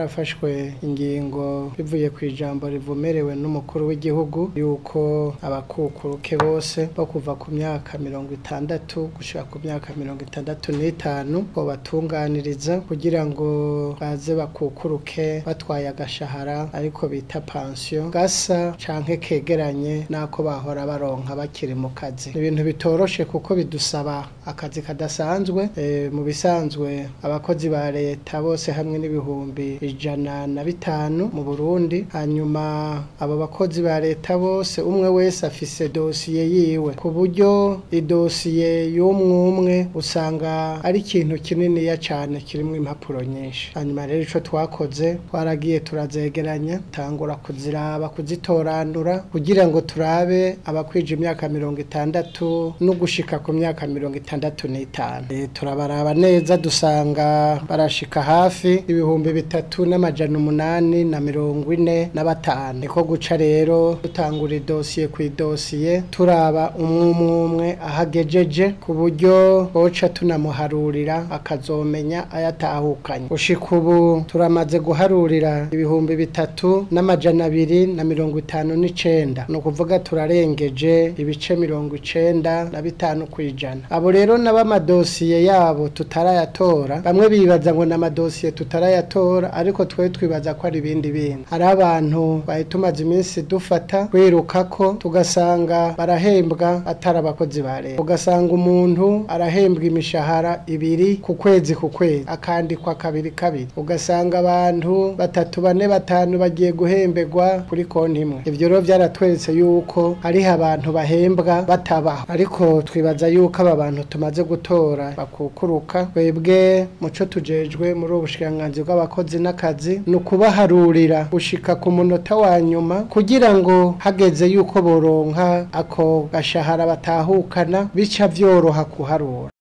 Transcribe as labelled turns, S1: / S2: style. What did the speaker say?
S1: Harafashwe ingingo bivuye ku ijambo rivumerewe n'umukuru w'igihugu yuko abakukuruke bose bo kuva ku myaka 60 gushika ku myaka 65 ko batunganiriza kugira ngo baze bakukuruke batwaye agashahara ariko bita pension gasa canke kegeranye nako bahora baronka bakiri mu kazi. Ibintu bitoroshe kuko bidusaba akazi kadasanzwe. Mu bisanzwe abakozi ba leta bose hamwe n'ibihumbi 105 mu Burundi, hanyuma abo bakozi ba leta bose umwe wese afise dosiye yiwe, ku buryo idosiye y'umwe usanga ari ikintu kininiya cyane kirimo impapuro nyinshi. Hanyuma rero ico twakoze twaragiye turazegeranya, tangura kuziraba kuzitorandura kugira ngo turabe abakwije imyaka 60 no gushika ku myaka 65. Turabaraba neza dusanga barashika hafi 3845. Niko guca rero dutangura idosiye ku idosiye turaba umwe ahagejeje ku buryo boca tunamuharurira akazomenya ayatahukanye. Ushika ubu turamaze guharurira 3259, no kuvuga turarengeje ibice 95%. Abo rero n'abamadosiye yabo tutarayatora, bamwe bibaza ngo n'amadosiye tutarayatora, ariko twe twibaza ko ari ibindi bintu. Hari abantu bahitumaze iminsi dufata kwiruka ko tugasanga barahembwa atari abakozi ba leta, ugasanga umuntu arahembwa imishahara 2 ku kwezi ku kwezi akandikwa kabiri kabiri, ugasanga abantu 3 4 5 bagiye guhemberwa kuri konti imwe. Ivyo rero byaratweretse yuko hariho abantu bahembwa batabaho, ariko twibaza yuko aba bantu tumaze gutora bakukuruka. Twebwe muco tujejwe muri ubushikiranganji bw'abakozi n'akazi ni ukubaharurira gushika ku munota wa nyuma kugira ngo hageze yuko boronka ako gashahara batahukana bica vyoroha kuharura.